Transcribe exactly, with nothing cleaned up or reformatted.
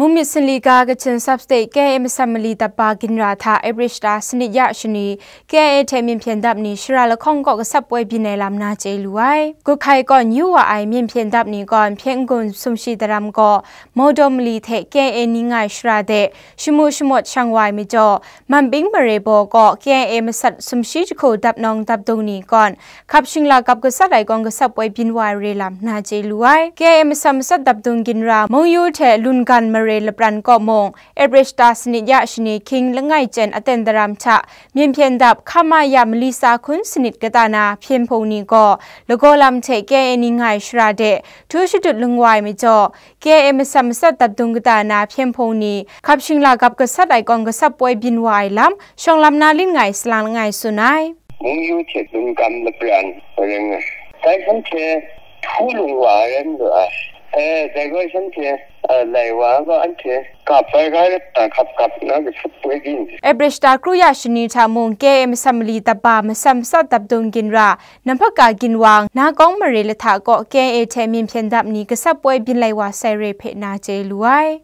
Mung myit sanli ga Kachin Sub-State K I A masat mali dap ba ginra hta April shata sanit ya shani K I A hte myen hpyen dap ni Shara lahkawng kaw gasap poi byin ai lam na chye lu ai. Gukhai kaw yu wa ai myen hpyen dap ni kaw Hpyen N-gun sumshi daram kaw Mawdaw mali hte K I A ni nga ai Shara de shamu shamawt shang wa ai majaw, Manping mare baw kaw K I A masat sumshi jahku dap nawng dap dung ni kaw hkap shingla gap gasat ai kawng gasap poi byin wa ai re lam na chye lu ai. K I A masat masat dap dung ginra Mungyu hte Lunggan mare lapran kaw mung, April shata sanit ya shani hkying langai chyen aten daram hta myen hpyen dap hkama ya mali sa hkun sanit kata na hpyen hpung ni gaw lagaw lam hte K I A ni nga ai Shara de htu shadut lung wa ai majaw, K I A masat masat dap dung kata na hpyen hpung ni hkap shingla gap gasat ai kawng gasap poi byin wa ai lam shawng lam na lin ngai salang langai tsun ai. Mungyu hte Lunggan lapran ring ai. Dai shanhte htu lung wa ai rai majaw ai. E, dai gaw shanhte, e, lai wa gaw anhte gap ai ga rat ta hkap gap na gasap poi byin. April shata kru ya shani hta mung K I A masat mali dap ba masat masat dap dung ginra Namphaka Ginwang, Nakawng mare lahta kaw K I A hte myen hpyen dap ni gasap poi byin lai wa sai re hpe na chye lu ai.